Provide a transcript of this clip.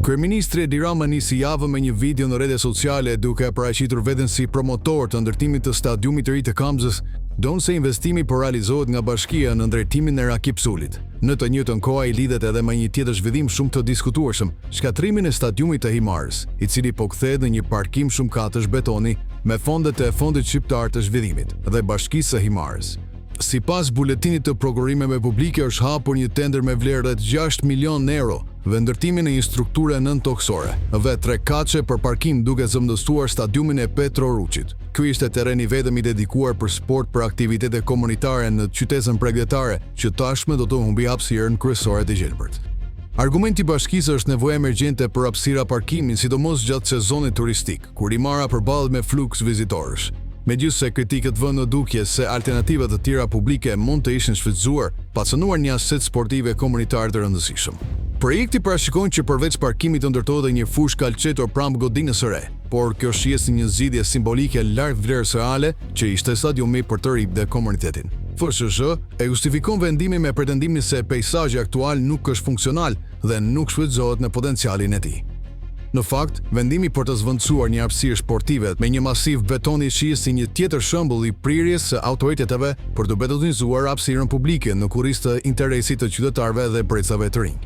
Kryeministri Edi Rama nisi javën me një video në rrjetet sociale duke e paraqitur veten si promotor të ndërtimit të stadiumit të ri të Kamzës, ndonëse investimi po realizohet nga bashkia nën drejtimin e Rakip Sulit. Në të njëjtën kohë ai lidhet edhe me një tjetër zhvillim shumë të diskutueshëm, shkatërrimin e stadiumit të Himarës, i cili po kthehet në një parkim shumëkatësh betoni me fondet e Fondit Shqiptar të Zhvillimit dhe Bashkisë së Himarës. Sipas buletinit të prokurimeve publike është hapur një tender me vlerë rreth 6 milionë euro dhe ndërtimin e një strukture nëntokësore dhe trekatëshe për parkim duke zëvendësuar stadiumin e Petro Ruçit. Ky ishte terreni i vetëm i dedikuar për sport për aktivitete komunitare në qytezën bregdetare që tashmë do të humbi hapësirën kryesore të gjelbërt. Argumenti i bashkisë është nevoja emergjente për hapësira parkimi, sidomos gjatë sezonit turistik, kur Himara përballet me fluks vizitorësh. Megjithëse kritikët vënë në dukje se alternativa të tjera publike mund të ishin shfrytëzuar, pa cënuar një aset sportiv e komunitar të rëndësishëm. Projekti parashikon që përveç parkimit të ndërtohet edhe një fushë kalçeto pranë godinës së re, por kjo shihet si një zgjidhje simbolike larg vlerës reale që ishte stadiumi për të rinjtë dhe komunitetin. FSHZH e justifikon vendimin me pretendimin se peisazhi aktual nuk është funksional dhe nuk shfrytëzohet në potencialin e tij. Në fakt, vendimi për të zëvendësuar një hapësirë sportive me një masiv betoni shihet si një tjetër shembull i prirjes së autoriteteve për të betonizuar hapësirën publike në kurriz të interesit të qytetarëve dhe brezave të rinj.